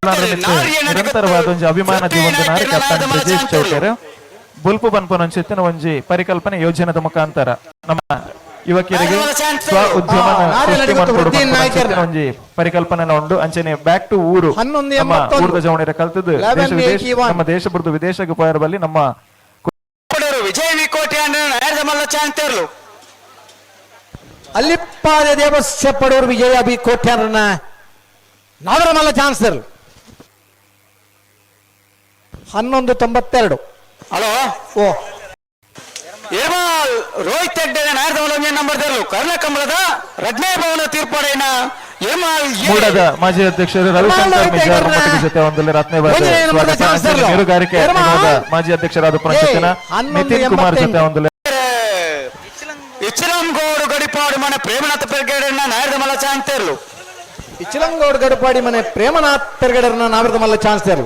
ನಿರಂತರವಾದ ಒಂಜಿ ಅಭಿಮಾನ ಜೀವಂತನಾರು ಕ್ಯಾಪ್ಟನ್ ಬ್ರಿಜೇಶ್ ಚೌಟೇರ್ ಬುಲ್ಪು ಬನ್ಪುನಂಚಿತ್ತಿನ ಒಂಜಿ ಪರಿಕಲ್ಪನೆ ಯೋಜನೆದ ಮುಖಾಂತರ ನಮ್ಮ ಯುವಕಿಯರಿಗೆ ಸ್ವ ಉದ್ಯಮ ಸೃಷ್ಟಿ ಮನ್ಪೊಡು ಪನ್ಪುನಂಚಿತ್ತಿನ ಒಂಜಿ ಪರಿಕಲ್ಪನೆ ಉಂಡು. ಅಂಚನೆ ಬ್ಯಾಕ್ ಟು ಊರು 11 ನಮ್ಮ 81. ಊರ್ದ ಜವಣಿರ ಕಲ್ತದ್ದು ದೇಶ ವಿದೇಶ ನಮ್ಮ ದೇಶ ಬುರ್ದು ವಿದೇಶಕ್ಕೆ ಪೋಯರ ಬಲ್ಲಿ ನಮ್ಮ ವಿಜಯ್ ವಿ ಕೋಟಿ ನಾಯರ್ದ ಚಾಂತೇರ್ಲು. ಅಲ್ಲಿಪ್ಪಾದ ದೇವಸ್ಯ ಪಡೋರು ವಿಜಯ ಬಿ ಕೋಟ್ಯಾರನ್ನ ನಾಗರಮಲ್ಲ ಚಾನ್ಸರ್ 11.92. ಹಲೋ. ಓ. ಏರ್ಮಾಲ್ ರೋಹಿತ್ ಹೆಗ್ಡೆ ನಾಯರ್ದ ನಂಬರ್ ದೇರ್ಲು. ಕರ್ಣಕಮಲದ ರಡ್ನೇ ಭವನ ತೀರ್ಪಡೆನ ಏರ್ಮಾಲ್ ಎ. ಮೂಡದ ಮಾಜಿ ಅಧ್ಯಕ್ಷರು ರವಿಶಂಕರ್ ರೋಹಿತ್ ಮಿಜಾರ್ ಹೆಗ್ಡೆ ಮಟ್ಟಿಗೆ ಜೊತೆ ಒಂದಲ್ಲಿ ರತ್ನವಾದ ಒಂದನೇ ನಂಬರ್ದ ಸ್ವಾಗತ. ಚಾನ್ಸರ್ ಅಂಚನೆ ಮೀನುಗಾರಿಕೆ ಎರ್ಮಾಲ್ ನಿಗಮದ ಮಾಜಿ ಅಧ್ಯಕ್ಷರಾದ ಪುನಶ್ಚೇತನ 11 ನಿತಿನ್ ಕುಮಾರ್ ಜೊತೆ 88. ಒಂದಲ್ಲಿ. ಇಚ್ಚಿಲಂಗೋಡು ಗಡಿಪಾಡು ಮನೆ ಪ್ರೇಮನಾಥ ಪೆರ್ಗೇಡನ್ನ ನಾಯರ್ದ ಮಲ್ಲ ಚಾಂತೇರ್ಲು. ಇಚ್ಚಿಲಂಗೋಡು ಗಡಪಾಡಿ ಮನೆ ಪ್ರೇಮನಾಥ್ ಪೆರ್ಗಡರ್ನ ನಾವಿರದ ಮಲ್ಲ ಚಾನ್ಸರ್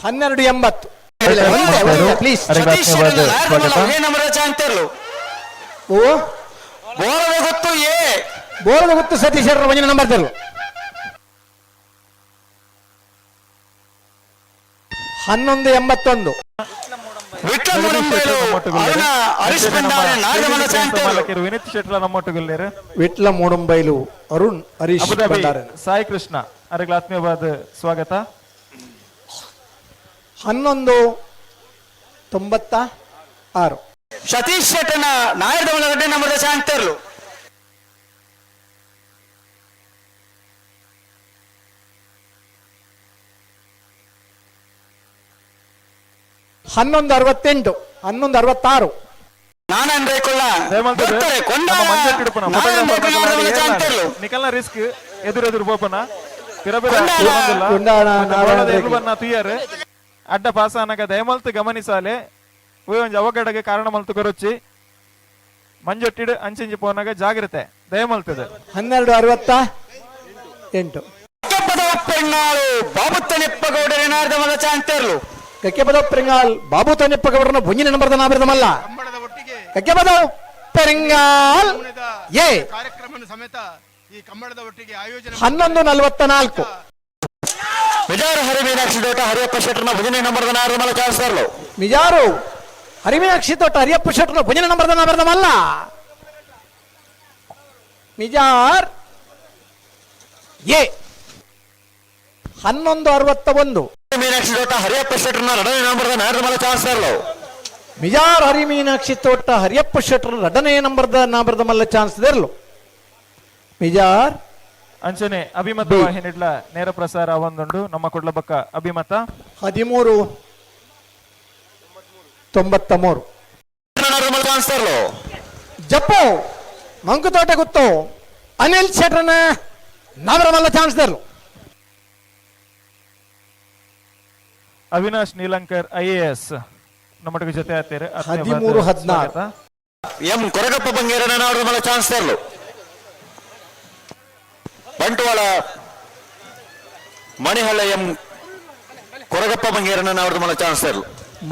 12.80. ಪ್ಲೀಸ್. ಅರೆಗೆ ಸತೀಶ್ ಆತ್ಮೀಯವಾದ ಶೆಟ್ಟರ್ನ ನಾಯರ್ದ ಮಲ್ಲ ಸ್ವಾಗತ. ಒಂದೇ ನಂಬರ್ ಚಾಂತೇರ್ಲು. ಓ. ಬೋರದ ಗೊತ್ತು ಎ. ಬೋರದ ಗೊತ್ತು ಸತೀಶ್ ಶೆಟ್ಟರ್ ಒಂದಿನ ನಂಬರ್ ತರಲು. 11.81. ವಿಟ್ಲ ಮೂಡಂಬೈಲು ಅರುಣ ಹರೀಶ್ ಭಂಡಾರಿ ನಾಯರ್ದ ಮಲ್ಲ ಚಾಂತೇರ್ಲು. ಮಾಲಕರು ವಿನೀತ್ ಶೆಟ್ಟರ್ ನಮ್ಮೊಟ್ಟುಗುಲ್ಲೇರು. ವಿಟ್ಲ ಮೂಡಂಬೈಲು ಅರುಣ್ ಹರೀಶ್ ಅಬುಧಾಬಿ ಭಂಡಾರನ್. ಸಾಯಿ ಕೃಷ್ಣ ಅರೆಗಳ ಆತ್ಮೀಯವಾದ ಸ್ವಾಗತ. 11.96. ಸತೀಶ್ ಶೆಟ್ಟರ್ನ ನಾಯರ್ದ ಮಲ್ಲ ಎರಡನೇ ನಂಬರ್ ಚಾಂತೇರ್ಲು. 11.68, 11.66. ನಾನನ್ ರೇಕುಳ್ಳ ದಯಮಲ್ತದ ಬರ್ತಾರೆ ಕೊಂಡ ನಮ್ಮ ಮಂಜೆಟ್ಟಿಡುಪನ ನಾನನ್ ರೇಕುಳ್ಳ ನಾಯರ್ದ ಮಲ್ಲ ಚಾಂತೇರ್ಲು. ನಿಕಲ್ನ ರಿಸ್ಕ್ ಎದುರೆದುರು ಪೋಪನ ಪಿರ ಪಿರ ಕೊಂಡಾಣ. ಹೋಗಂದಿಲ್ಲ. ಕೊಂಡಾಣ, ಮತ್ತೆ ನಾರಾಯಣ ಬೋಳದ ಎರ್ಲು ರೇಖೆ. ಬನ್ನ ತುಯ್ಯಾರು ಅಡ್ಡ ಪಾಸ ಅನಗ ದಯಮಲ್ತು ಗಮನಿಸಾಲೆ ಒಂಜಿ ಅವಘಡಗೆ ಕಾರಣ ಮಲ್ತು ಕೊರೊಚ್ಚಿ. ಮಂಜೊಟ್ಟಿಡು ಅಂಚಿಂಚಿ ಪೋನಾಗ ಜಾಗ್ರತೆ ದಯಮಲ್ತದೆ. 12.68. ಕಪ್ಪದ ಪೆಣ್ಣಾಳು ಬಾಬುತ್ತನಿಪ್ಪಗೌಡರ ನಾಯರ್ದ ಮಲ್ಲ ಚಾಂತೇರ್ಲು. ಕಕ್ಕೆಪದ ಪೆರಿಂಗಾಲ್ ಬಾಬು ತನ್ನಿಪ್ಪಗೌಡರನ ಬೊಂಜಿನ ನಂಬರ್ದ ನಾಬಿರದಮಲ್ಲ. ಕಂಬಳದ ಒಟ್ಟಿಗೆ ಕಕ್ಕೆಪದ ಪೆರಿಂಗಾಲ್ ಎ. ಕಾರ್ಯಕ್ರಮ ಸಮೇತ ಈ ಕಂಬಳದ ಒಟ್ಟಿಗೆ ಆಯೋಜನೆ 11.44. ವಿಜಯ ಹರಿ ಮೀನಾಕ್ಷಿ ದೋಟ ಹರಿಯಪ್ಪ ಶೆಟ್ಟರ್ನ ಭಜನೆ ನಂಬರ್ದ ನಾಯರ್ದ ಮಲ್ಲ ಚಾನ್ಸರ್ಲು. ಮಿಜಾರು ಹರಿಮೀನಾಕ್ಷಿ ತೋಟ ಹರಿಯಪ್ಪ ಶೆಟ್ಟರ್ನ ಭುಜನ ನಂಬರ್ದ ನಾಬಿರದಮಲ್ಲ. ಮಿಜಾರ್ ಎ. 11.61. ಮೀನಾಕ್ಷಿ ದೋಟ ಹರಿಯಪ್ಪ ಶೆಟ್ಟರ್ನ ಎರಡನೇ ನಂಬರ್ದ ನಾಯರ್ದ ಮಲ್ಲ ಚಾನ್ಸರ್ಲು. ಮಿಜಾರ್ ಹರಿಮೀನಾಕ್ಷಿ ತೋಟ ಹರಿಯಪ್ಪ ಶೆಟ್ಟರ್ ಎರಡನೇ ನಂಬರ್ದ ನಾಬಿರದ ಮಲ್ಲ ಚಾನ್ಸ್ ದೇರ್ಲು. ಮಿಜಾರ್ ಅಂಚನೆ ಅಭಿಮತ ಬಿ. ವಾಹಿನಿಡ್ಲ ನೇರ ಪ್ರಸಾರ ಒಂದುಂಡು ನಮ್ಮ ಕುಡ್ಲಬಕ್ಕ ಅಭಿಮತ. 13.93. ನಾಯರ್ದ ಮಲ್ಲ ಚಾನ್ಸರ್ಲು. ಜಪ್ಪು ಮಂಕುತೋಟ ಗುತ್ತು ಅನಿಲ್ ಶೆಟ್ಟರ್ನ ನಾಗರಮಲ್ಲ ಚಾನ್ಸ್ ದೇರ್ಲು. ಅವಿನಾಶ್ ನೀಲಂಕರ್ ಐಎಎಸ್ ನಮ್ಮೊಟ್ಟಿಗೆ ಜೊತೆ ಆಗ್ತಾರೆ. ಆತ್ಮೀಯವಾದ 13 16. ಸ್ವಾಗತ. ಎಂ ಕೊರಗಪ್ಪ ಬಂಗೇರನ ನಾಯರ್ದ ಮಲ್ಲ ಚಾನ್ಸರ್ಲು. ಬಂಟ್ವಾಳ ಮಣಿಹಳ್ಳ ಎಂ ಕೊರಗಪ್ಪ ಬಂಗೇರನ ನಾಯರ್ದ ಮಲ್ಲ ಚಾನ್ಸರ್ಲು.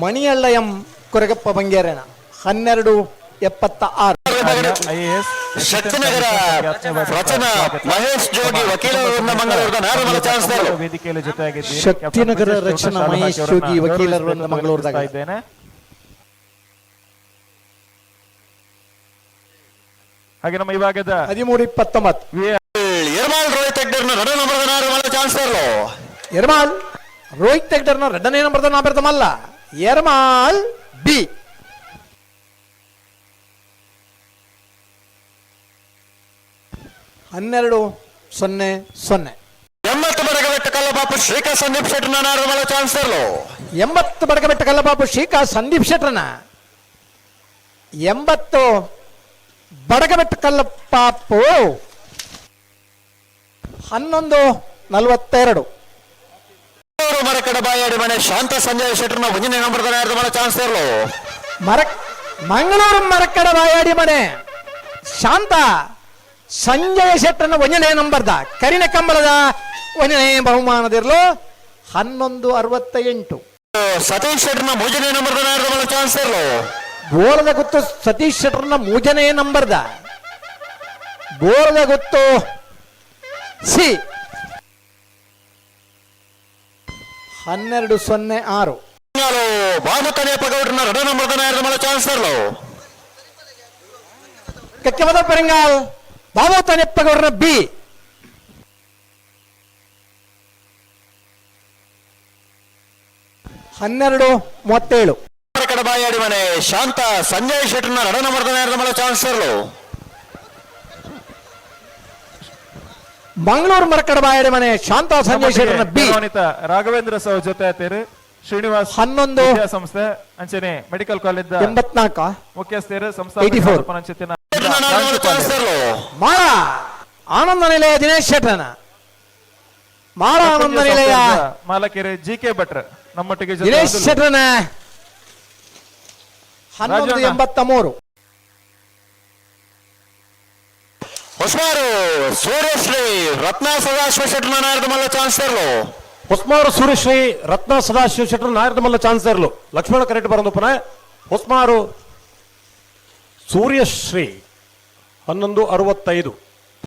ಮಣಿಯಳ್ಳ ಎಂ ಕೊರಗಪ್ಪ ಬಂಗೇರನ 12.76. ಐಎಎಸ್ ಶಕ್ತಿನಗರ ರಚನಾ ಮಹೇಶ್ ಜೋಗಿ ವಕೀಲರವರಿಂದ ಮಂಗಳೂರದ ನಾಗಮಲ ಚಾನ್ಸಲರ್. ವೇದಿಕೆಯಲ್ಲಿ ಜೊತೆಯಾಗಿದ್ದೀರಿ. ಶಕ್ತಿನಗರ ಕ್ಯಾಪ್ಟನ್ ರಚನಾ ಶಾಲು ಮಹೇಶ್ ಹಾಕಿ ಜೋಗಿ ಅವರನ್ನ ವಕೀಲರವರಿಂದ ಗೌರವಿಸಬೇಕು ಮಂಗಳೂರದಾಗ. ಅಂತ ಇದ್ದೇನೆ. ಹಾಗೆ ನಮ್ಮ ಇವಾಗದ 13.29. ವಿ ಯರ್ಮಾಲ್ ರೋಹಿತ್ ಹೆಗ್ಡೆರ್ನ ನಡು ನಂಬರ್ದ ನಾಗಮಲ ಚಾನ್ಸಲರ್. ಯರ್ಮಾಲ್ ರೋಹಿತ್ ಹೆಗ್ಡರ್ನ ಎರಡನೇ ನಂಬರ್ದ ನಾಬಿರದ ಮಲ್ಲ. ಯರ್ಮಾಲ್ ಬಿ. 12.00. 80 ಬಡಗಬೆಟ್ಟ ಕಲ್ಲಬಾಪು ಶ್ರೀಕಾ ಸಂದೀಪ್ ಶೆಟ್ಟರ್ನ ನಾಗಮಲ ಚಾನ್ಸಲರ್. 80 ಬಡಗಬೆಟ್ಟ ಕಲ್ಲಬಾಬು ಶ್ರೀಕಾ ಸಂದೀಪ್ ಶೆಟ್ಟರ್ನ 80 ಬಡಗಬೆಟ್ಟ ಕಲ್ಲಪಾಪು 11.42. ಮರಕಡ ಬಾಯಾಡಿ ಮನೆ ಶಾಂತ ಸಂಜಯ್ ಶೆಟ್ಟರ್ನ ಒಂದನೇ ನಂಬರ್ದ ನಾಗಮಲ ಚಾನ್ಸಲರ್. ಮರ ಮಂಗಳೂರು ಮರಕಡ ಬಾಯಾಡಿ ಮನೆ ಶಾಂತ ಸಂಜಯ ಶೆಟ್ಟರ್ನ ಒಂದನೇ ನಂಬರ್ದ ಕರಿನ ಕಂಬಳದ ಒಂದನೇ ಬಹುಮಾನದಿರಲು 11.68. ಸತೀಶ್ ಶೆಟ್ಟರ್ನ ಮೂರನೇ ನಂಬರ್ದ ನಾಗಮಲ ಚಾನ್ಸಲರ್. ಬೋಲದ ಗುತ್ತು ಸತೀಶ್ ಶೆಟ್ಟರ್ನ ಮೂಜನೇ ನಂಬರ್ದ. ಬೋರದ ಗೊತ್ತು ಸಿ. 12:06. ಬಾಬು ತನಿಯಪ್ಪ ಗೌಡ್ರನ ರಡ ನಂಬರ್ದ ನಾಯರದ ಮಲ್ಲ ಚಾನ್ಸರ್ಲು. ಕಕ್ಕೆಬದ ಪೆರಂಗಾಲ್ ಬಾಬು ತನಿಯಪ್ಪ ಗೌಡ್ರನ ಬಿ. 12:37. ಕಡಬಾಯಾಡಿ ಮನೆ ಶಾಂತ ಸಂಜಯ್ ಶೆಟ್ಟರ್ನ ರಡ ನಂಬರ್ದ ನಾಯರದ ಮಲ್ಲ ಚಾನ್ಸರ್ಲು. ಮಂಗಳೂರು ಮರಕಡಬಾಯಡಿ ಮನೆ ಶಾಂತಾ ಸಂಜಯ್ ಶೆಟ್ಟರ್ನ ಬಿ. ಗೌರವಾನ್ವಿತ ರಾಘವೇಂದ್ರ ಸರ್ ಜೊತೆ ಆತೇರು ಶ್ರೀನಿವಾಸ್ 11 ವಿದ್ಯಾಸಂಸ್ಥೆ ಅಂಚನೆ ಮೆಡಿಕಲ್ ಕಾಲೇಜ್ 84. ಮುಖ್ಯಸ್ಥರು. 84. ಸಂಸ್ಥಾಪಕ ಚಾನ್ಸರ್ಲು. ಮಾರ ಆನಂದ ನಿಲಯ ದಿನೇಶ್ ಶೆಟ್ಟರ್ನ, ಮಾರ ಆನಂದ ನಿಲಯ ಮಾಲಕರು ಜಿ ಕೆ ಭಟ್ರ್ ನಮ್ಮೊಟ್ಟಿಗೆ ಜೊತೆ ದಿನೇಶ್ ಆದುಲ್ಲು. ಶೆಟ್ಟರ್ನ 11 ರಾಜಣ್ಣ. 83. ಹೊಸ್ಮಾರು ಸೂರ್ಯಶ್ರೀ ರತ್ನ ಸದಾಶಿವ ಶೆಟ್ಟರ್ನ ನಾಯರದ ಮಲ್ಲ ಚಾನ್ಸರ್ಲು. ಹೊಸ್ಮಾರು ಸೂರ್ಯಶ್ರೀ ರತ್ನ ಸದಾಶಿವ ಶೆಟ್ಟರ್ ನಾಯರದ ಮಲ್ಲ ಚಾನ್ಸರ್ಲು. ಲಕ್ಷ್ಮಣ ಕರೆಕ್ಟ್ ಬರಂದಪ್ಪನ. ಹೊಸ್ಮಾರು ಸೂರ್ಯಶ್ರೀ 11:65.